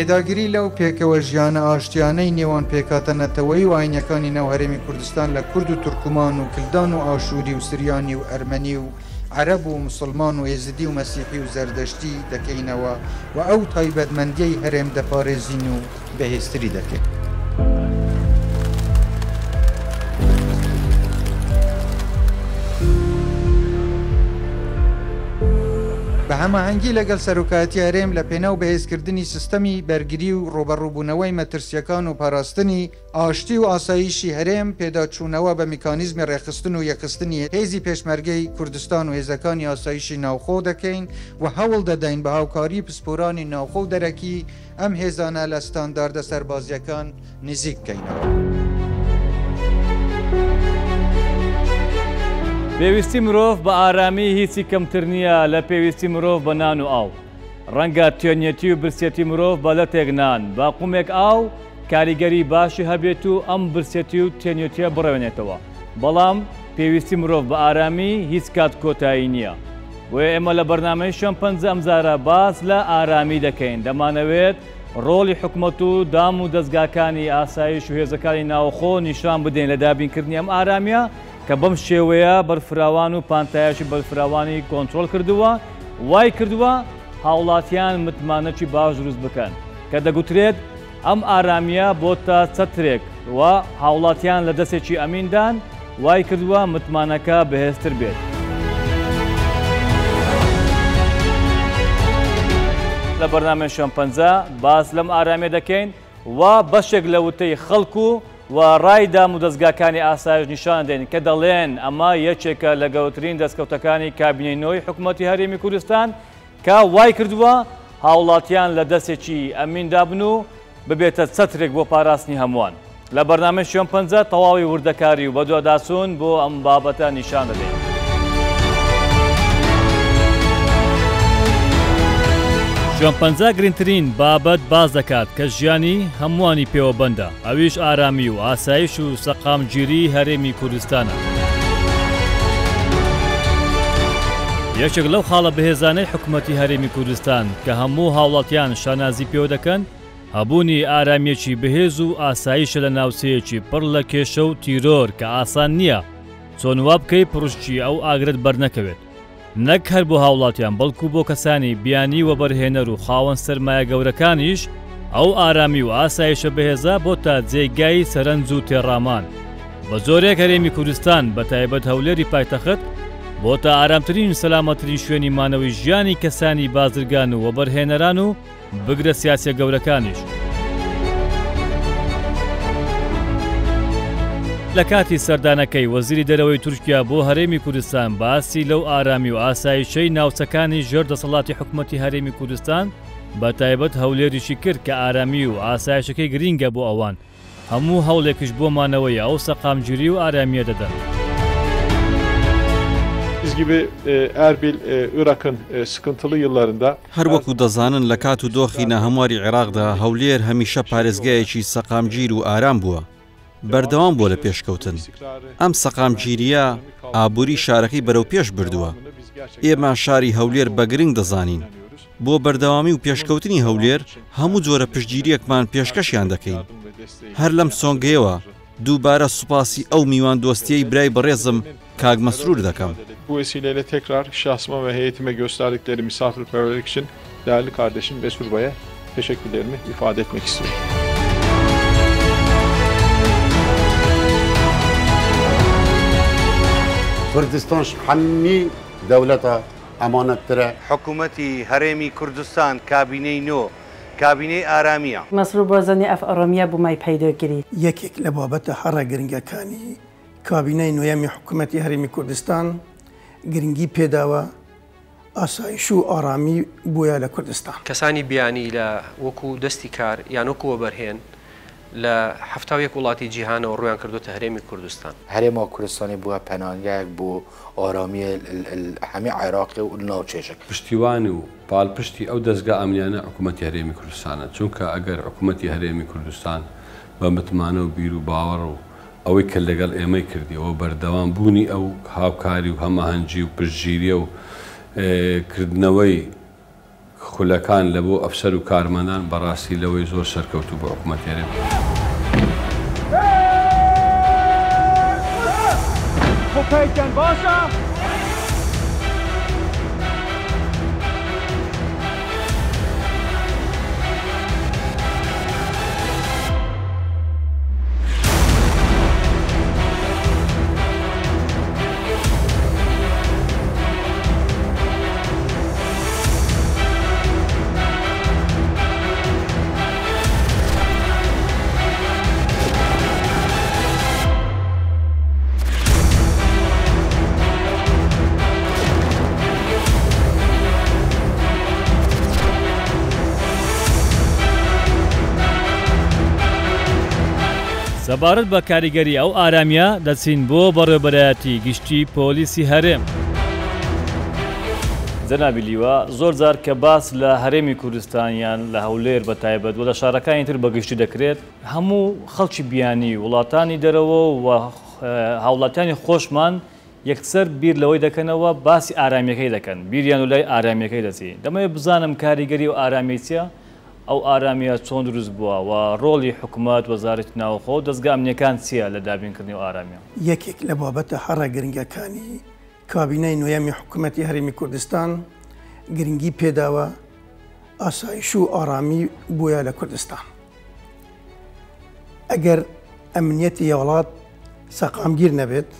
پێداگری لەو پێکەوە ژیانە ئاشتیانەی نێوان پێکهاتە نەتەوەیی و ئاینیەکانی ناو هەرێمی کوردستان لە کورد و تورکمان و کلدان و ئاشوری و سریانی و ئەرمەنی و عەرەب و موسڵمان و ئێزدی و مەسیحی و زەردەشتی دەکەینەوە و ئەو تایبەتمەندیەی هەرێم دەپارێزین و بەهێزتری دەکەین. بە هەماهەنگی لەگەڵ سەرۆکایەتی هەرێم لە پێناو بەهێزکردنی سیستەمی بەرگری و ڕووبەڕووبوونەوەی مەترسییەکان و پاراستنی ئاشتی و ئاسایشی هەرێم، پێداچوونەوە بە میکانیزمی ڕێکخستن و یەکخستنی هێزی پێشمەرگەی کوردستان و هێزەکانی ئاسایشی ناوخۆ دەکەین و هەوڵ دەدەین بە هاوکاری پسپۆرانی ناوخۆ و دەرەکی ئەم هێزانە لە ستانداردە سەربازییەکان نزیک بکەینەوە. پێویستی مرۆڤ بە ئارامی هیچی کەمتر نییە لە پێویستی مرۆڤ بە نان و ئاو. ڕەنگە تێنیەتی و برسێتی مرۆڤ بە لەتێک نان، بە قومێک ئاو کاریگەری باشی هەبێت و ئەم برسێتی و تێنیەتیە بڕەوێنێتەوە، بەڵام پێویستی مرۆڤ بە ئارامی هیچ کات کۆتایی نییە. بۆیە ئێمە لە بەرنامەی شوێن پەنجە ئەمجارە باس لە ئارامی دەکەین، دەمانەوێت ڕۆڵی حکومەت و دام و دەزگاکانی ئاسایش و هێزەکانی ناوخۆ نیشان بدەین لە دابینکردنی ئەم ئارامیە کە بەم شێوەیە بەرفراوان و پانتایەکی بەرفراوانی کۆنترۆڵ کردووە، وای کردووە هاوڵاتیان متمانەکی باش دروست بکەن، کە دەگوترێت ئەم ئارامییە بۆتە چەترێک و هاوڵاتیان لە دەستێکی ئەمیندان، وای کردووە متمانەکە بەهێزتر بێت. لە بەرنامەی شوێنپەنجە باس لەم ئارامییە دەکەین و بەشێک لە وتەی خەڵک و و ڕای دامودەزگاکانی ئاسایش نیشان دەدەین کە دەڵێن ئەمە یەکێکە لە گەورەترین دەستکەوتەکانی کابینەی نۆی حکومەتی هەرێمی کوردستان کە وای کردووە هاوڵاتیان لە دەستێکی ئەمیندا بن و ببێتە چەترێک بۆ پاراستنی هەمووان. لە بەرنامەی شوێن پەنجە تەواوی وردەکاری و بەدواداچوون بۆ ئەم بابەتە نیشان دەدەین. شوێن پەنجە گرنگترین بابەت باس دەکات کە ژیانی هەمووانی پێوە بەندە، ئەویش ئارامی و ئاسایش و سەقامگیریی هەرێمی کوردستانە. یەکێک لەو خاڵە بەهێزانەی حکومەتی هەرێمی کوردستان کە هەموو هاوڵاتیان شانازی پێوە دەکەن، هەبوونی ئارامییەکی بەهێز و ئاسایشە لە ناوچەیەکی پڕ لە کێشە و تیرۆر کە ئاسان نییە چۆن وا بکەی پڕوشکی ئەو ئاگرەت بەرنەکەوێت. نەک هەر بۆ هاوڵاتیان بەڵکو بۆ کەسانی بیانی وەبەرهێنەر و خاوەن سەرمایە گەورەکانیش ئەو ئارامی و ئاسایشە بەهێزە بۆتە جێگای سەرەنج و تێڕامان. بە جۆرێک هەرێمی کوردستان بە تایبەت هەولێری پایتەخت بۆتە ئارامترین و سەلامەترین شوێنی مانەوەی ژیانی کەسانی بازرگان و وەبەرهێنەران و بگرە سیاسیە گەورەکانیش. لە کاتی سەردانەکەی وەزیری دەرەوەی تورکیا بۆ هەرێمی کوردستان باسی لەو ئارامی و ئاسایشەی ناوچەکانی ژێر دەسەڵاتی حکومەتی هەرێمی کوردستان بە تایبەت هەولێریشی کرد کە ئارامی و ئاسایشەکەی گرینگە بۆ ئەوان هەموو هەوڵێکیش بۆ مانەوەی ئەو سەقامگیری و ئارامییە دەدەن. هەروەکو دەزانن لە کات و دۆخی ناهەمواری عێراقدا هەولێر هەمیشە پارێزگایەکی سەقامگیر و ئارام بووە، بەردەوام بووە لە پێشکەوتن. ئەم سەقامگیرییە ئابووری شارەکەی بەرەوپێش بردووە. ئێمە شاری هەولێر بە گرنگ دەزانین. بۆ بەردەوامی و پێشکەوتنی هەولێر هەموو جۆرە پشتگیرییەکمان پێشکەشیان دەکەین. هەر لەم سۆنگەیەوە دووبارە سوپاسی ئەو میواندۆستییەی برای بەڕێزم کاک مەسرور دەکەم. Bu vesileyle tekrar şahsıma ve heyetime gösterdikleri misafirperverlik için değerli kardeşim Mesrur Bey'e teşekkürlerimi ifade etmek istiyorum. کوردستان هەمی دەولەتە ئەمانەتترە. حکومەتی هەرێمی کوردستان کابینەی نۆ، کابینەی ئارامییە. مەسرور بارزانی ئەف ئارامیە بۆ مەی پەیدا کری. یەکێک لە بابەتە هەڕە گرنگەکانی کابینەی نۆیەمی حکوومەتی هەرێمی کوردستان گرنگی پێداوە ئاسایش و ئارامی بووە لە کوردستان. کەسانی بیانی لە وەکو دەستی کار یان وەکو وەبەرهێن لە 71 وڵاتی جیهانەوە ڕوویان کردووەتە هەرێمی کوردستان. هەرێما کوردستانی بووە پەناگایەک بۆ ئارامی هەمی عێراقی و ناوچێشک. پشتیوان و پاڵپشتی ئەو دەزگا ئەمنیانە حکوومەتی هەرێمی کوردستانە، چونکە ئەگەر حکوومەتی هەرێمی کوردستان بە متمانە و بیر و باوەڕ و ئەوەی کە لەگەڵ ئێمەی کردیەوە بەردەوام بوونی ئەو هاوکاری و هەماهەنگی و پشتگیریە و کردنەوەی خولەکان لە بۆ ئەفسەر و کارمەندان بەڕاستی لەوەی زۆر سەرکەوتوو بۆ حکوومەتی هەرێم. سەبارەت بە کاریگەری ئەو ئارامییە دەچین بۆ بەڕێوەبەرایەتی گشتی پۆلیسی هەرێم. جەنابی لیوا، زۆر جار کە باس لە هەرێمی کوردستان یان لە هەولێر بە تایبەت و لە شارەکانی تر بە گشتی دەکرێت، هەموو خەڵکی بیانی، وڵاتانی دەرەوە و هاوڵاتیانی خۆشمان یەکسەر بیر لەوەی دەکەنەوە باسی ئارامییەکەی دەکەن، بیریان و لای ئارامییەکەی دەچی. دەمەوێت بزانم کاریگەری ئەو ئارامییە چییە؟ ئەو ئارامییە چۆن دروست بووە و ڕۆڵی حکومەت، وەزارەتی ناوخۆ و دەزگا ئەمنییەکان چییە لە دابینکردنی ئەو ئارامییە؟ یەکێک لە بابەتە هەڕە گرنگەکانی کابینەی نۆیەمی حکومەتی هەرێمی کوردستان گرنگی پێداوە ئاسایش و ئارامی بووە لە کوردستان. ئەگەر ئەمنیەتی وڵات سەقامگیر نەبێت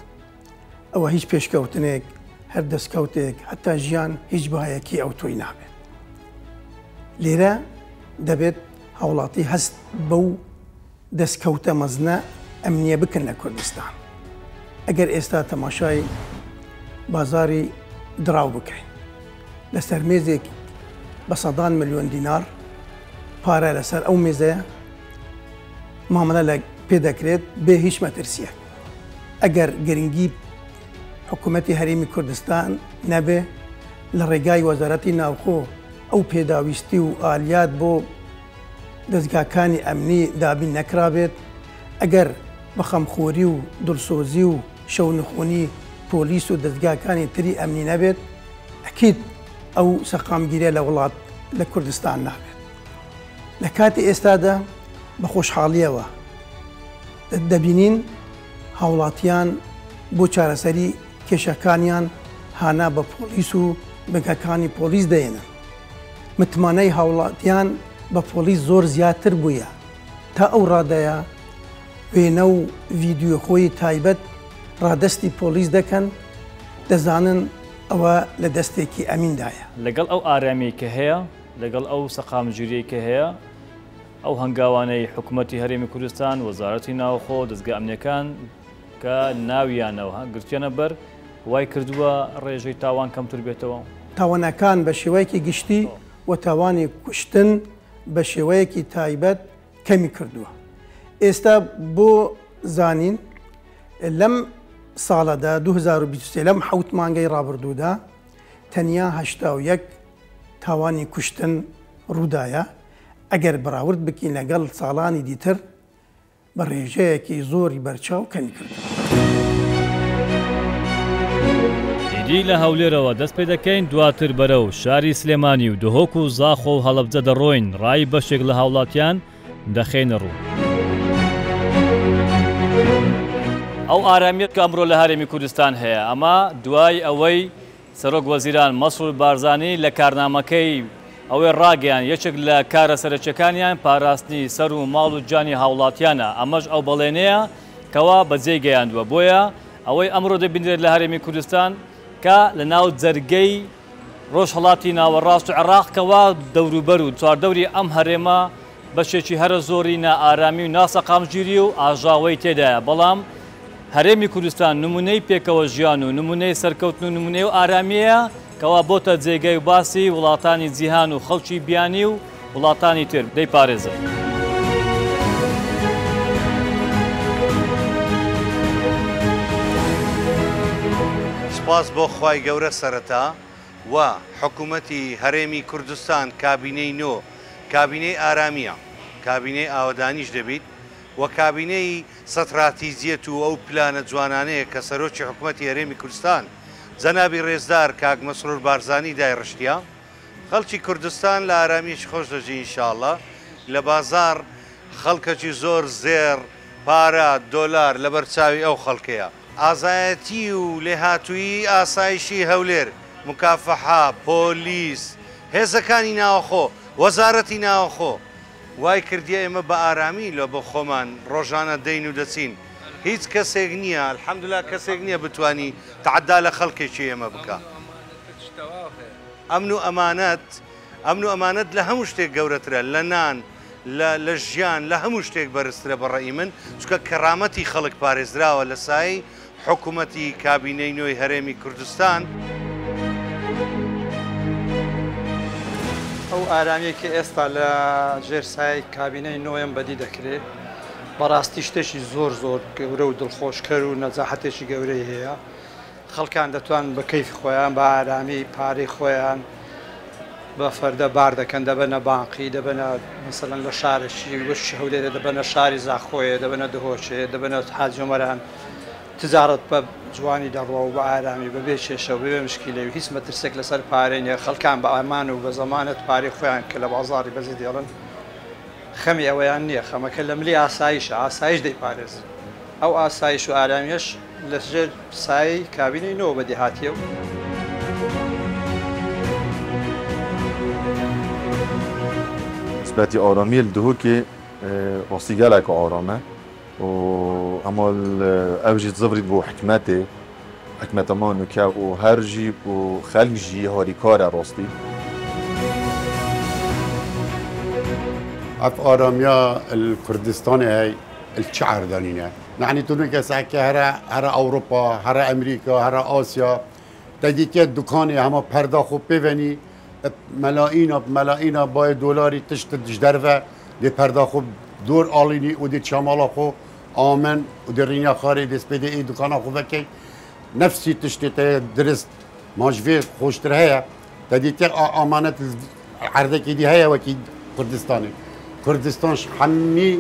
ئەوە هیچ پێشکەوتنێک، هەر دەستکەوتێک، هەتا ژیان هیچ بەهایەکی ئەوتۆی نابێت. لێرە دەبێت هاوڵاتی هەست بەو دەستکەوتە مەزنە ئەمنیە بکەن لە کوردستان. ئەگەر ئێستا تەماشای بازاری دراو بکەین، لەسەر مێزێک بە سەدان ملیۆن دینار پارە لەسەر ئەو مێزەیە مامەلە لە پێ دەکرێت بێ هیچ مەترسیەک. ئەگەر گرنگی حکوومەتی هەرێمی کوردستان نەبێ لە ڕێگای وەزارەتی ناوخۆ ئەو پێداویستی و ئالیات بۆ دەزگاکانی ئەمنی دابین نەکرابێت، ئەگەر بە خەمخۆری و دڵسۆزی و شەونخونی پۆلیس و دەزگاکانی تری ئەمنی نەبێت، ئەکید ئەو سەقامگیریە لە وڵات لە کوردستان نابێت. لە کاتی ئێستادا بە خۆشحاڵیەوە دەبینین هاوڵاتیان بۆ چارەسەری کێشەکانیان هانا بە پۆلیس و بنکەکانی پۆلیس دەێنن. متمانەی هاوڵاتیان بە پۆلیس زۆر زیاتر بوویە تا ئەو ڕادەیە وێنە و ڤیدیۆ خۆی تایبەت ڕادەستی پۆلیس دەکەن، دەزانن ئەوە لە دەستێکی ئەمیندایە. لەگەڵ ئەو ئارامیەی کە هەیە، لەگەڵ ئەو سەقامگیریەی کە هەیە، ئەو هەنگاوانەی حکومەتی هەرێمی کوردستان، وەزارەتی ناوخۆ، دەزگا ئەمنیەکان کە ناویانەوە گرتویانە بەر، وای کردووە ڕێژەی تاوان کەمتر بێتەوە؟ تاوانەکان بە شێوەیەکی گشتی و تاوانی کوشتن بە شێوەیەکی تایبەت کەمی کردووە. ئێستا بۆ زانین لەم ساڵەدا 2023 لەم حەوت مانگەی ڕابردوودا تەنیا 81 تاوانی کوشتن ڕوودایە، ئەگەر بەراورد بکەین لەگەڵ ساڵانی دیتر بە ڕێژەیەکی زۆری بەرچاو کەمی کردووە. ئیدی لە هەولێرەوە دەست پێ دەکەین دواتر بەرەو شاری سلێمانی و دهۆک و زاخۆ و هەڵەبجە دەڕۆین ڕای بەشێک لە هاوڵاتیان دەخەینە ڕوو. ئەو ئارامیە کە ئەمڕۆ لە هەرێمی کوردستان هەیە ئەمە دوای ئەوەی سەرۆک وەزیران مەسرور بارزانی لە کارنامەکەی ئەوەی ڕاگەیاند، یەکێک لە کارە سەرەکیەکانیان پاراستنی سەر و ماڵ و گیانی هاوڵاتیانە، ئەمەش ئەو بەڵێنەیە کەوا بەجێی گەیاندووە، بۆیە ئەوەی ئەمڕۆ دەبینرێت لە هەرێمی کوردستان کە لە ناو جەرگەی ڕۆژهەڵاتی ناوەڕاست و عێراق کەوا دەوروبەر و چواردەوری ئەم هەرێمە بەشێکی هەرە زۆری نائارامی و ناسەقامگیری و ئاژاوەی تێدایە، بەڵام. هەرێمی کوردستان نمونەی پێکەوە ژیان و نمونەی سەرکەوتن و نمونەی ئەو ئارامیەیە کەوا بۆتە جێگەی و باسی وڵاتانی جیهان و خەڵکی بیانی و وڵاتانی تر دەیپارێزن. سوپاس بۆ خوای گەورە سەرەتا و حکومەتی هەرێمی کوردستان کابینەی نۆ کابینەی ئارامیە کابینەی ئاوەدانیش دەبیت و کابینەی ستراتیجیەت و ئەو پلانە جوانانەیە کە سەرۆکی حکومەتی هەرێمی کوردستان جەنابی ڕێزدار کاک مەسرور بارزانی دایڕشتیە خەڵکی کوردستان لە ئارامیەکی خۆش دەژی ان شاءاللە لە بازاڕ خەڵکەکی زۆر زێڕ پارە دۆلار لەبەر چاوی ئەو خەڵکەیە. ئازایەتی و لێهاتوویی ئاسایشی هەولێر، مکافەحە، پۆلیس، هێزەکانی ناوەخۆ، وەزارەتی ناوەخۆ وای کردیە ئێمە بە ئارامی لە بۆ خۆمان ڕۆژانە دێین و دەچین هیچ کەسێک نییە الحمدللە کەسێک نییە بتوانی تەعەدا لە خەڵکێکی ئێمە بکا. ئەمن و ئەمانەت، ئەمن و ئەمانەت لە هەموو شتێک گەورەترە، لە نان، لە لە ژیان، لە هەموو شتێک بەرزترە بە ڕەئی من، چونکە کەرامەتی خەڵک پارێزراوە لە سایەی حکومەتی کابینەی نۆی هەرێمی کوردستان. ئەو ئارامیەی کە ئێستا لە ژێر سایەی کابینەی نۆیەم بەدی دەکرێ بەڕاستی شتێکی زۆر زۆر گەورە و دڵخۆشکەر و نەجاحەتێکی گەورەی هەیە. خەڵکان دەتوانن بە کەیفی خۆیان بە ئارامی پارەی خۆیان بە فەردە بار دەکەن دەبەنە بانقی دەبەنە مەسەلەن لە شارێکی وەکی هەولێرێ دەبەنە شاری زاخۆیە دەبەنە دهۆکێ دەبەنە حاجی ئۆمەران تجارەت بە جوانی دەڕوا و بە ئارامی بە بێ کێشە و بەبێ مشکیلەی و هیچ مەترسێک لەسەر پارەی نیە خەڵکان بە ئەمان و بە زەمانەت پارەی خۆیان کە لە بازاڕی بەجێ دێڵن خەمی ئەوەیان نیە خەمەکە لە ملی ئاسایشە ئاسایش دەیپارێزن ئەو ئاسایش و ئارامیەش لە ژێر سایەی کابینەی نۆوە بەدی هاتیە و. نسبەتی ئارامیە لە دهۆکێ ڕاستی گەلەک ئارامە و ئەما ئەو ژی زڤریت بۆ حکومەتێ حکومەتە ما نوکە و هەر ژی و خەلک ژی هاریکارە ڕاستی. ئەف ئارامیە ال کوردستانێ هەی ال چ عەردانینە یەعنی تو نوکە سەعکە هەرە هەرە ئەوروپا هەرە ئەمریکا هەرە ئاسیا تە دیتیە دوکانێ هەما پەردا خۆ پێڤەنی مەلائینا مەلائینا بای دۆلاری تشت ژ دەرڤە دێ پەردا خۆ دۆر ئاڵینی و دێ چاماڵا خۆ ئامن و دێ ڕینیا خارێ دێ سپێدێ ئی دوکانا خۆ ڤەکەی نەفسی تشتێ تە درست ماژ ڤێ خۆشتر هەیە تە دیتیە ئا ئامانەت عەردەکی دی هەیە وەکی کوردستانێ کوردستانش هەمی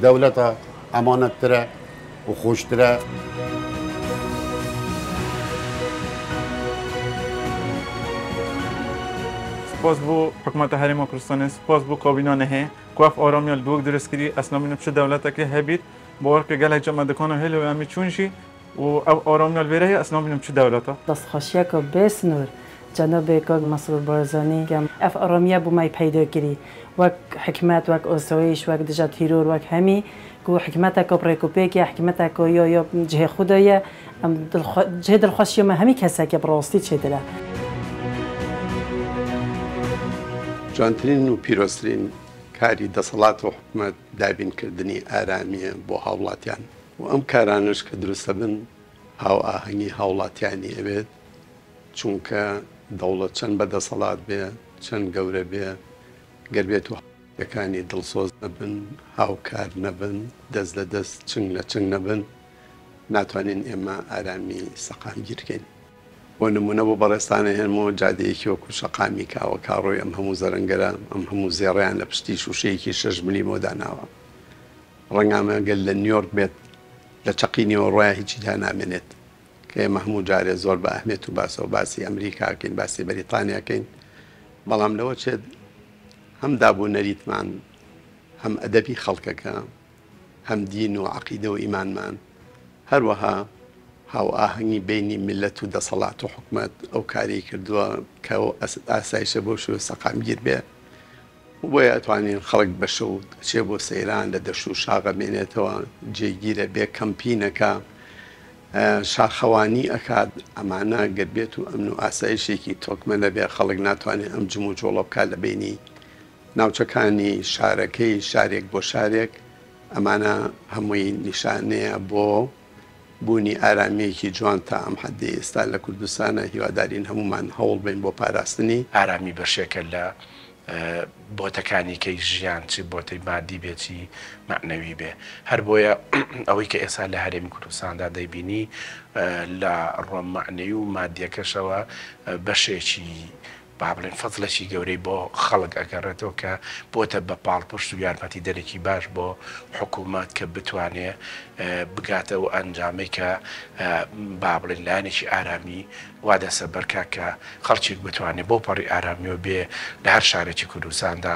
دەولەتا ئەمانەتترە و خۆشترە. سپاس بۆ حکومەتە هەرێما کوردستانێ سپاس بۆ کابینا نهێ کو ئەف ئارامیە لە دووک درست کری ئەس نابینم چ دەولەتەکێ هەبیت باوەڕ کە گەلەک جا مە دکانا هێلێ و ئەمی چوون ژی و ئەو ئارامیە لە وێرە هەیە ئەس نابینم چ دەولەتە. دەستخۆشیەکە بێ سنوور جەنابێ کاک مەسرور بارزانی کە ئەف ئارامیە بۆ مەی پەیدا کری وەک حکمەت وەک ئاسایش وەک دژە تیرۆر وەک هەمی کو حکمەتەکە ب ڕێک و پێک یە حکمەتەکە یا یا جهێ خو دا یە ئەم جهێ دڵخوەشیە مە هەمی کەسەکە ب ڕاستی چێترە. جوانترین و پیرۆزترین کاری دەسەڵات و حکومەت دابینکردنی ئارامییە بۆ هاوڵاتیان و ئەم کارانەش کە دروست ئەبن هاوئاهەنگی هاوڵاتیانی ئەوێت چونکە دەوڵەت چەند بە دەسەڵات بێ چەند گەورە بێ گەر بێت و هاوڵاتیەکانی دڵسۆز نەبن هاوکار نەبن دەست لە دەست چنگ لە چنگ نەبن ناتوانین ئێمە ئارامی سەقامگیر کەین. بۆ نموونە بۆ بەڕێزتان ئەهێنمەوە جادەیەکی وەکو شەقامی کاوە کاڕۆی ئەم هەموو زەرەنگەرە ئەم هەموو زێڕەیان لە پشتی شووشەیەکی شەش ملیمەوە داناوە ڕەنگە ئەمە گەر لە نیۆرک بێت لە چەقی نیوەڕۆیا هیچی تا نامێنێت کە ئێمە هەموو جارێ زۆر بە ئەهمیەت و باسەوە باسی ئەمریکا ئەکەین باسی بەریتانیا ئەکەین بەڵام لەوە چێت هەم داب و نەریتمان هەم ئەدەبی خەڵکەکە هەم دین و عەقیدە و ئیمانمان هەروەها هاوئاهەنگی بەینی میللەت و دەسەڵات و حکومەت ئەو کارەی کردووە کە ئەو ئاسایشە بەو شێوە سەقامگیر بێ و بۆیە ئەتوانین خەڵک بە شەو ئەچێ بۆ سەیران لە دەشت و شاخ ئەمێنێتەوە جێگیرە بێ کەمپینەکە شاخەوانی ئەکات ئەمانە گەر بێت و ئەمن و ئاسایشێکی تۆکمە نەبێ خەڵک ناتوانێت ئەم جموجۆڵە بکات لە بەینی ناوچەکانی شارەکەی شارێک بۆ شارێک ئەمانە هەمووی نیشانەیە بۆ. بوونی ئارامییەکی جوان تا ئەم حەدەی ئێستا لە کوردستانە، هیوادارین هەموومان هەوڵ بەین بۆ پاراستنی. ئارامی بەشێکە لە بۆتەکانی کەی ژیان چ بۆتەی مادی بێ چی مەعنەوی بێ هەر بۆیە ئەوەی کە ئێستا لە هەرێمی کوردستاندا دەیبینی لە ڕوە مەعنەوی و مادیەکەشەوە بەشێکی با بڵێین فەزڵێکی گەورەی بۆ خەڵک ئەگەڕێتەوە کە بۆتە بە پاڵپشت و یارمەتیدەرێکی باش بۆ حکوومەت کە بتوانێ بگاتە ئەو ئەنجامەی کە با بڵێین لایەنێکی ئارامی وا دەستەبەر کا کە خەڵکێک بتوانێ بەو پەڕی ئارامیەوە بێ لە هەر شارێکی کوردستاندا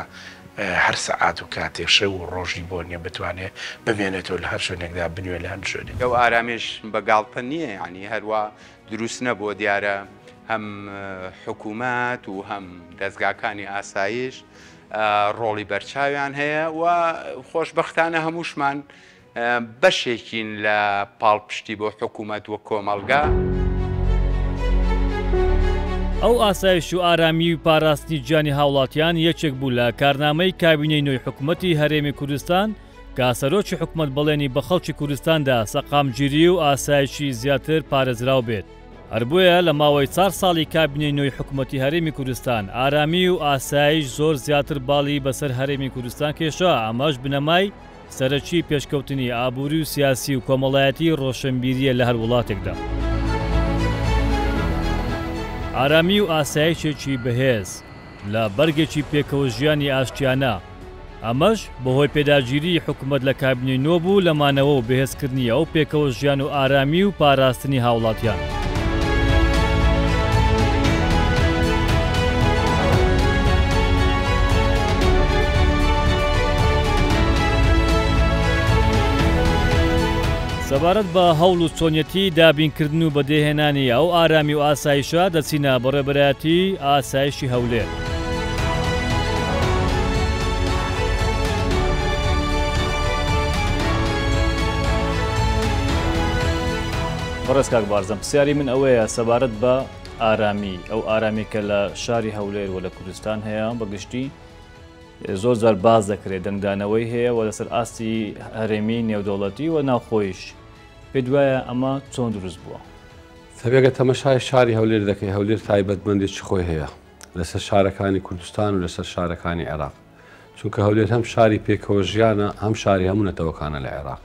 هەر سەعات و کاتێک شەو و ڕۆژی بۆ نیە بتوانێ بمێنێتەوە لە هەر شوێنێکدا بنوێ لە هەر شوێنێک. ئەو ئارامیش بە گاڵتە نییە یانی هەروا دروست نەبووە دیارە هەم حکوومەت و هەم دەزگاکانی ئاسایش ڕۆڵی بەرچاویان هەیە و خۆشبەختانە هەمووشمان بەشێکین لە پاڵپشتی بۆ حکوومەت و کۆمەڵگا. ئەو ئاسایش و ئارامیی و پاراستنی گیانی هاوڵاتیان یەکێک بوو لە کارنامەی کابینەی نۆی حکومەتی هەرێمی کوردستان کە سەرۆکی حکومەت بەڵێنی بە خەڵکی کوردستان دا سەقامگیریی و ئاسایشی زیاتر پارێزراو بێت. هەر بۆیە لە ماوەی چار ساڵی کابینەی نۆی حکومەتی هەرێمی کوردستان ئارامیی و ئاسایش زۆر زیاتر باڵی بەسەر هەرێمی کوردستان کێشا ئەمەش بنەمای سەرەکی پێشکەوتنی ئابووری و سیاسی و کۆمەڵایەتی ڕۆشنبیرییە لە هەر وڵاتێکدا. ئارامی و ئاسایشێکی بەهێز لە بەرگێکی پێکەوەژیانی ئاشتیانە، ئەمەش بەهۆی پێداگیریی حکومەت لە کابینەی نۆ بوو لە مانەوە و بەهێزکردنی ئەو پێکەوە ژیان و ئارامی و پاراستنی هاوڵاتیان. سەبارەت بە هەوڵ و چۆنیەتی دابینکردن و بەدێهێنانی ئەو ئارامی و ئاسایشە دەچینە بەڕێوەبەرایەتی ئاسایشی هەولێر. بەڕێز کاک بارزان پرسیاری من ئەوەیە سەبارەت بە ئارامی ئەو ئارامی کە لە شاری هەولێر و لە کوردستان هەیە بە گشتی زۆر جار باز دەکرێت دەنگدانەوەی هەیە و لەسەر ئاستی هەرێمی نێودەوڵەتی و ناوخۆیش پێت وایە ئەمە چۆن دروست بووە؟ تەبی ئەگەر تەمەشای شاری هەولێر دەکەی هەولێر تایبەتمەندێکی خۆی هەیە لەسەر شارەکانی کوردستان و لەسەر شارەکانی عێراق چونکە هەولێر هەم شاری پێکەوە ژیانە هەم شاری هەموو نەتەوەکانە لە عێراق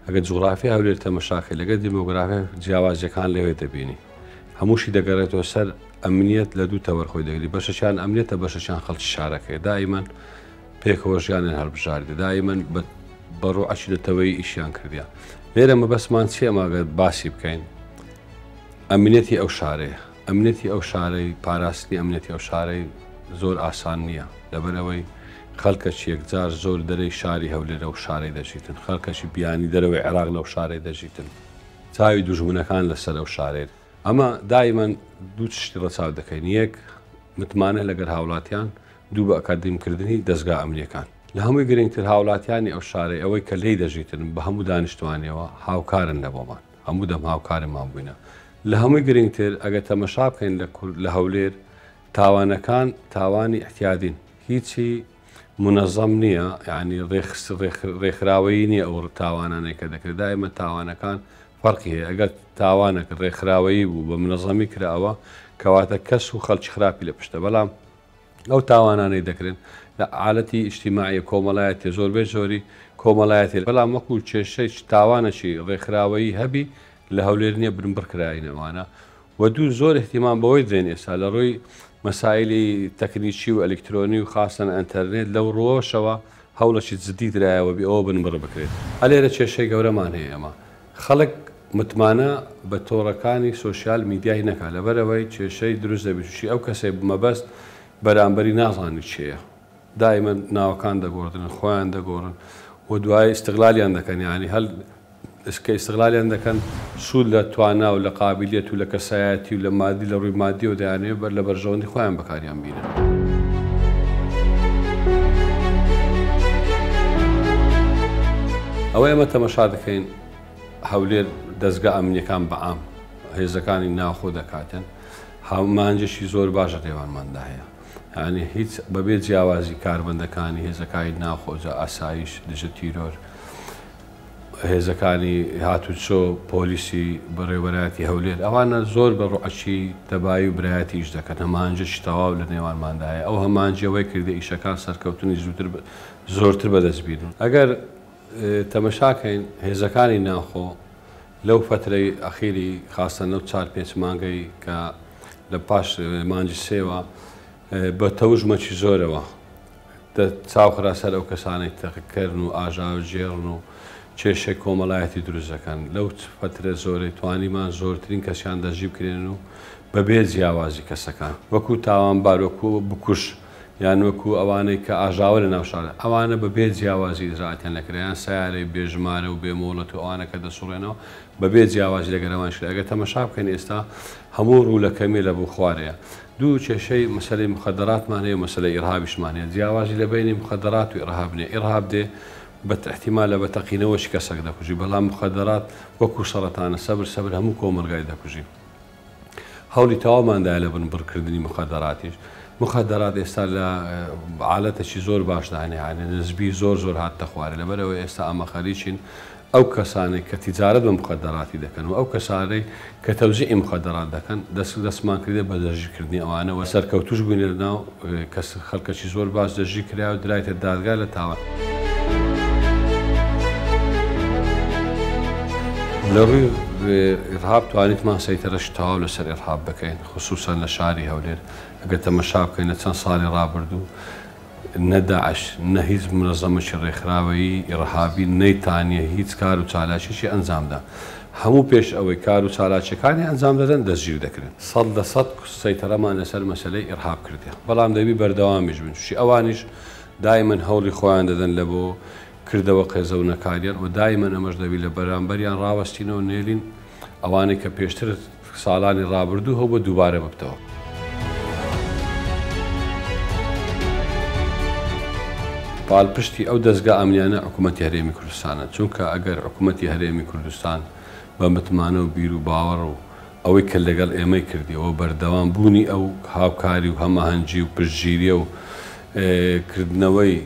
ئەگەر جوگرافی هەولێر تەمەشاکەی لەگەر دیمۆگرافی جیاوازیەکان لەوێ دەبینی هەمووشی دەگەڕێتەوە سەر ئەمنیەت لە دوو تەوەر خۆی دەگری بەشەکیان ئەمنیەتە بەشەکیان خەڵکی شارەکەی دائیمەن پێکەوە ژیانیان هەڵبژاردی دائیمەن بە بە ڕوعەکی نەتەوەیی ئیشیان کردیە لێرە مەبەستمان چییە ماگەر باسی بکەین ئەمنیەتی ئەو شارەیە ئەمنیەتی ئەو شارەی پاراستنی ئەمنیەتی ئەو شارەی زۆر ئاسان نییە لەبەرەوەی خەڵکەکی یەکجار زۆر دەرەی شاری هەولێر ئەو شارەی دەژیتن خەڵکەکی بیانی دەرەوەی عێراق لەو شارەی دەژیتن چاوی دوژمنەکان لەسەر ئەو شارەیە ئەمە دایمەن دوو شتی ڕەچاو دەکەین یەک متمانە لەگەر هاوڵاتیان دوو بە ئەکادیمکردنی دەزگا ئەمنیەکان. لە هەمووی گرنگتر هاوڵاتیانی ئەو شارەی ئەوەی کە لێی دەژیتن بە هەموو دانیشتوانیەوە هاوکارن لە بۆمان هەموو دەم هاوکارمان بووینە لە هەمووی گرنگتر ئەگەر تەمەشا بکەین لە کورد لە هەولێر تاوانەکان تاوانی ئیعتیادین هیچی مونەزەم نییە یعنی ڕێکخراوەیی نییە ئەو تاوانانەی کە دەکرێت دائیمە تاوانەکان فەرقی هەیە ئەگەر تاوانەک ڕێکخراوەیی بوو بە منەزەمی کراوە کەواتە کەس و خەڵکی خراپی لە پشتە بەڵام ئەو تاوانانەی دەکرێن لە عالەتی ئیجتیماعیە کۆمەڵایەتیە زۆربەی زۆری کۆمەڵایەتی بەڵام وەکو کێشەی تاوانەکی ڕێکخراوەیی هەبی لە هەولێر نییە بنبڕ کراین ئەوانە و دوو زۆر احتیمام بەوەی دێن ئێستا لە ڕووی مەسایلی تەکنیکی و ئەلکترۆنی و خاستەن ئەنتەرنێت لەو ڕووەشەوە هەوڵەکی جدی درایەوە بی ئەوە بنبڕ بکرێت ئەلێرە کێشەی گەورەمان هەیە ئێمە خەڵک متمانە بە تۆڕەکانی سۆشیال میدیای نەکا لەبەرئەوەی کێشەی دروست دەبی چونکی ئەو کەسەی مەبەست بەرامبەری نازانی کێیە دائیمەن ناوەکان دەگۆڕدرێن خۆیان دەگۆڕن و دوای ئیستغلالیان دەکەن یانی هەل کە ئیستغلالیان دەکەن سوود لە توانا و لە قابیلیەت و لە کەسایەتی و لە مادی لە ڕووی مادیەوە دەیانەوێت بەر لە بەرژەوەندی خۆیان بەکاریان بینن. ئەوەی ئێمە تەمەشا دەکەین هەولێر دەزگا ئەمنیەکان بە عام هێزەکانی ناوخۆ دەکاتن هاومانجێکی زۆر باش لە نێوانماندا هەیە یعنی هیچ بەبێ جیاوازی کارمەندەکانی هێزەکانی ناوخۆ جا ئاسایش دژە تیرۆر. هێزەکانی هاتوچۆ، پۆلیسی بەڕێوەبەرایەتی هەولێر، ئەوانە زۆر بە ڕوعەکی تەبایی و برایەتی ئیش دەکەن، هەماهەنگیەکی تەواو لە نێوانماندا هەیە، ئەو هەماهەنگیە وای کردیە ئیشەکان سەرکەوتنی زووتر زۆرتر بەدەست بینن. ئەگەر تەمەشا کەین هێزەکانی ناوخۆ لەو فەترەی ئەخیری خاسەن لەو چار پێنچ مانگەی کە لە پاش مانگی سێوە بە تەوژمەکی زۆرەوە چاو خرا سەر ئەو کەسانەی تەقکەرن و ئاژاوەگێڕن و کێشەی کۆمەڵایەتی دروست دەکەن. لەو فەترە زۆرەی توانیمان زۆرترین کەسیان دەستگیر بکرێن و بەبێ جیاوازی کەسەکان وەکو تاوانبار وەکو بکوژ یان وەکو ئەوانەی کە ئاژاوە لە ناو شار ئەوانە بەبێ جیاوازی ئیجرائاتیان لەکرا یان سەیارەی بێ ژمارە و بێ مۆڵەت و ئەوانە کە دەسوڕێنەوە بەبێ جیاوازی لەگەر ئەوانیش کرا. ئەگەر تەمەشا بکەین ئێستا هەموو ڕوو لە کەمیە لە بۆ خوارەیە. دوو کێشەی مەسەلەی موخەدەراتمان هەیە و مەسەلەی ئیرهابیشمان هەیە. جیاوازی لە بەینی موخەدەرات و ئیرهاب نیە. ئیرهاب دێ بە ئیحتیمالە بە تەقینەوەی کەسەک دەکوژی، بەڵام موخەدەرات وەکوو سەڕەتانە سەبر سەبر هەموو کۆمەڵگای دەکوژی. هەوڵی تەواومان دایە لە بنبڕکردنی موخەدەراتیش. موخەدەرات ئێستا لە عالەتەکی زۆر باشدا هەنێ هەنێ نسبی زۆر زۆر هاتتە خوارێ. لەبەرئەوەی ئێستا ئەمە خەریکین ئەو کەسانەی کە تیجارەت بە موخەدەراتی دەکەن و ئەو کەسانەی کە تەوزیعی موخەدەرات دەکەن دەست دەستمان کردیە بە دەستگیرکردنی ئەوانە و سەرکەوتووش بووین لە ناو کەس خەڵکەکی زۆر باش دەستگیر کرا و درایتە دادگا لە تاوان. لە ڕووی ئیرهاب توانیتمان سەیتەرەشی تەواو لەسەر ئیرهاب بکەین خسوسەن لە شاری هەولێر ئەگەر تەمەشا بکەین لە چەند ساڵی ڕابردوو نە داعش نە هیچ مونەزەمەکی ڕێکخراوەیی ئیڕهابی نەیتانیە هیچ کار و چالاکیەکی ئەنجام دا. هەموو پێش ئەوەی کار و چالاکیەکانی ئەنجام دەدەن دەستگیر دەکرێن. 100% سەیتەرەمان لەسەر مەسەلەی ئیڕهاب کردیە. بەڵام دەبی بەردەوامیش بن چونکی ئەوانیش دایمەن هەوڵی خۆیان دەدەن لە بۆ کردەوە قێزەونەکاریان و دایمەن ئەمەش دەبی لە بەرامبەریان ڕاوەستینەوە نێلین ئەوانەی کە پێشتر ساڵانی ڕابردوو هەبووە دووبارە ببتەوە. پاڵپشتی ئەو دەزگا ئەمنیانە حکوومەتی هەرێمی کوردستانە، چونکە ئەگەر حکوومەتی هەرێمی کوردستان بە متمانە و بیر و باوەڕ و ئەوەی کە لەگەڵ ئێمەی کردیەوە بەردەوام بوونی ئەو هاوکاری و هەماهەنگی و پشتگیریە و کردنەوەی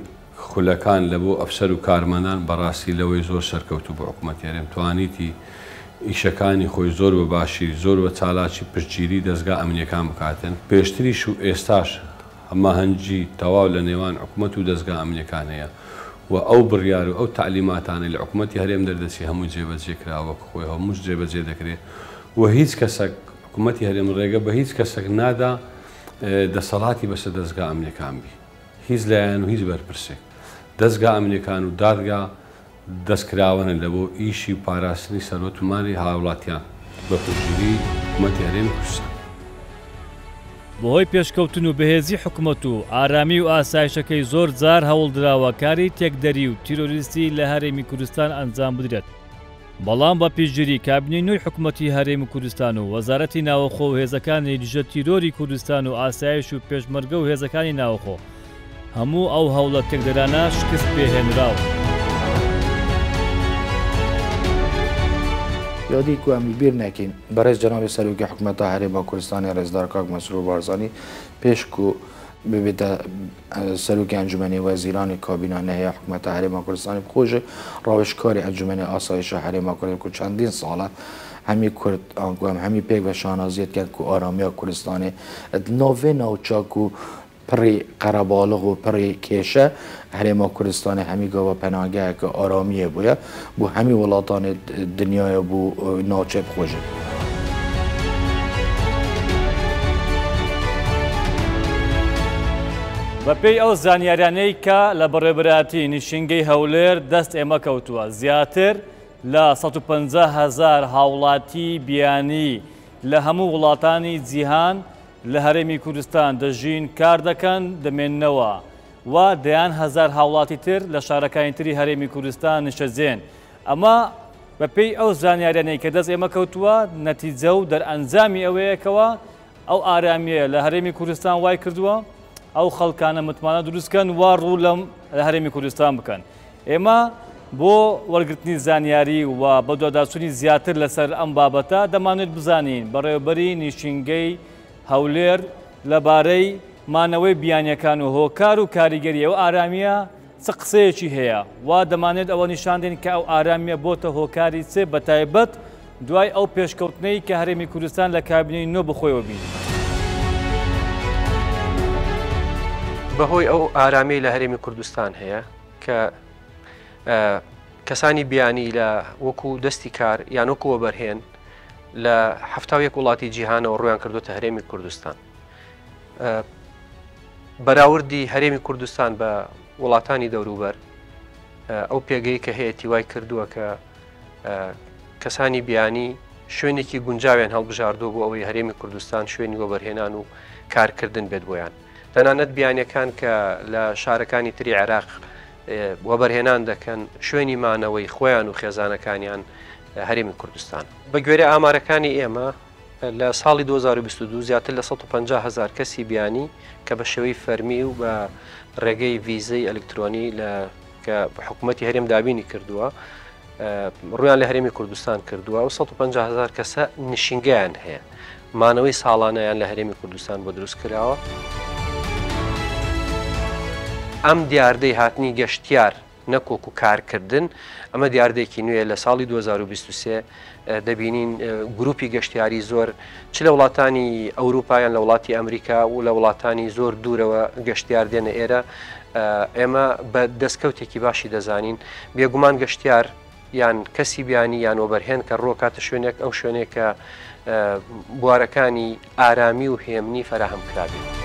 خولەکان لە بۆ ئەفسەر و کارمەندان بەڕاستی لەوەی زۆر سەرکەوتوو بوو حکومەتی هەرێم توانیتی ئیشەکانی خۆی زۆر بە باشی زۆر بە چالاکی پشتگیری دەزگا ئەمنیەکان بکاتن پێشتریش و ئێستاش هەماهەنگی تەواو لە نێوان حکومەت و دەزگا ئەمنیەکان هەیە و ئەو بڕیار و ئەو تەعلیماتانەی لە حکومەتی هەرێم دەردەچی هەمووی جێبەجێ کرا وەک خۆی هەمووش جێبەجێ دەکرێ و هیچ کەسەک حکومەتی هەرێم ڕێگە بە هیچ کەسەک نادا دەسەڵاتی بەسەر دەزگا ئەمنیەکان بی. هیچ لایەن و هیچ بەرپرسێک. دەزگا ئەمنیەکان و دادگا دەست کراوەنن لە بۆ ئیشی و پاراستنی سەروەت و مالی هاوڵاتیان بە پشتگیری حکومەتی هەرێمی کوردستان. بەهۆی پێشکەوتن و بەهێزی حکومەت و ئارامی و ئاسایشەکەی زۆر جار هەوڵدراوە کاری تێکدەری و تیرۆریستی لە هەرێمی کوردستان ئەنجام بدرێت. بەڵام بە پشتگیری کابینەی نوێی حکومەتی هەرێمی کوردستان و وەزارەتی ناوەخۆ و هێزەکانی دژە تیرۆری کوردستان و ئاسایش و پێشمەرگە و هێزەکانی ناوەخۆ هەموو ئەو هەوڵە تێکدەرانە شکست پێهێنراون. یادی کو ئەم لبیر نەکەین بەڕێز جەنابی سەرۆکی حکومەتا هەرێما کوردستانی ڕێزدار کاک مەسرور بارزانی پێش کو ببێتە سەرۆکی ئەنجومەنی وەزیرانی کابینە نەهەیە حکومەتە هەرێما کوردستانی بخۆژێ ڕاوێژکاری ئەنجومەنی ئاسایشە هەرێما کوردستان کو چەندین ساڵە هەمی کورد ئانکو ئەم هەمی پێک بە شانازیەت کەن کو ئارامیا کوردستانێ ناوێ ناوچا کو پڕی قەرەباڵغ و پڕی کێشە هەرێما کوردستانێ هەمی گاوە پەناگەیەکە ئارامیە بووە بۆ هەمی وڵاتانی دنیاە بۆ ناوچێ بخۆژێ. بەپێی ئەو زانیاریانەی کە لە بەڕێوەبەرایەتی نیشینگەی هەولێر دەست ئێمە کەوتووە، زیاتر لە 150 هەزار هاوڵاتی بیانی لە هەموو وڵاتانی جیهان لە هەرێمی کوردستان دەژین، کار دەکەن، دەمێننەوە و دەیان هەزار هاوڵاتی تر لە شارەکانی تری هەرێمی کوردستان نیشتەجێن. ئەمە بەپێی ئەو زانیاریانەی کە دەست ئێمە کەوتووە، نەتیجە و دەرئەنجامی ئەوەیە کەوا ئەو ئارامییە لە هەرێمی کوردستان وای کردووە ئەو خەڵکانە متمانە دروست کەن و ڕوو لەم لە هەرێمی کوردستان بکەن. ئێمە بۆ وەرگرتنی زانیاری و بەدواداچوونی زیاتر لەسەر ئەم بابەتە دەمانوێت بزانین بەڕێوەبەری نیشینگەی هەولێر لەبارەی مانەوەی بیانیەکان و هۆکار و کاریگەری ئەو ئارامییە چ قسەیەکی هەیە؟ وا دەمانێت ئەوە نیشان دەین کە ئەو ئارامییە بۆتە هۆکاری چ، بەتایبەت دوای ئەو پێشکەوتنەی کە هەرێمی کوردستان لە کابینەی نۆ بەخۆیەوە بینی. بەهۆی ئەو ئارامیەی لە هەرێمی کوردستان هەیە کە کەسانی بیانی لە وەکو دەستی کار یان وەکو وەبەرهێن لە 71 وڵاتی جیهانەوە ڕویان کردوتە هەرێمی کوردستان. بەراوردی هەرێمی کوردستان بە وڵاتانی دەوروبەر ئەو پێگەی کە هەیەتی وای کردووە کە کەسانی بیانی شوێنێکی گونجاویان هەڵبژاردووە بۆ ئەوەی هەرێمی کوردستان شوێنی وەبەرهێنان و کارکردن بێت بۆیان. تەنانەت بیانیەکان کە لە شارەکانی تری عێراق وەبەرهێنان دەکەن شوێنی مانەوەی خۆیان و خێزانەکانیان هەرێمی کوردستان. بە گوێرەی ئامارەکانی ئێمە لە ساڵی 2022 زیاتر لە 150 هەزار کەسی بیانی کە بە شێوەی فەرمی و بە ڕێگەی ڤیزەی ئەلکترۆنی لە کە حکوومەتی هەرێم دابینی کردووە ڕویان لە هەرێمی کوردستان کردووە و 150 هزار کەسە نشینگەیان هەیە مانەوەی ساڵانەیان لە هەرێمی کوردستان بۆ دروست کراوە. ئەم دیاردەی هاتنی گەشتیار نەک وەکو کارکردن، ئەمە دیاردەیەکی نوێیە لە ساڵی 2023 دەبینین گروپی گەشتیاری زۆر چ لە وڵاتانی ئەوروپا یان لە وڵاتی ئەمریکا و لە وڵاتانی زۆر دوورەوە گەشتیار دێنە ئێرە ئێمە بە دەستکەوتێکی باشی دەزانین بێگومان گەشتیار یان کەسی بیانی یان وەبەرهێن کە ڕۆکاتە شوێنێک ئەو شوێنێک کە بوارەکانی ئارامی و هێمنی فەراهەم کرابێت.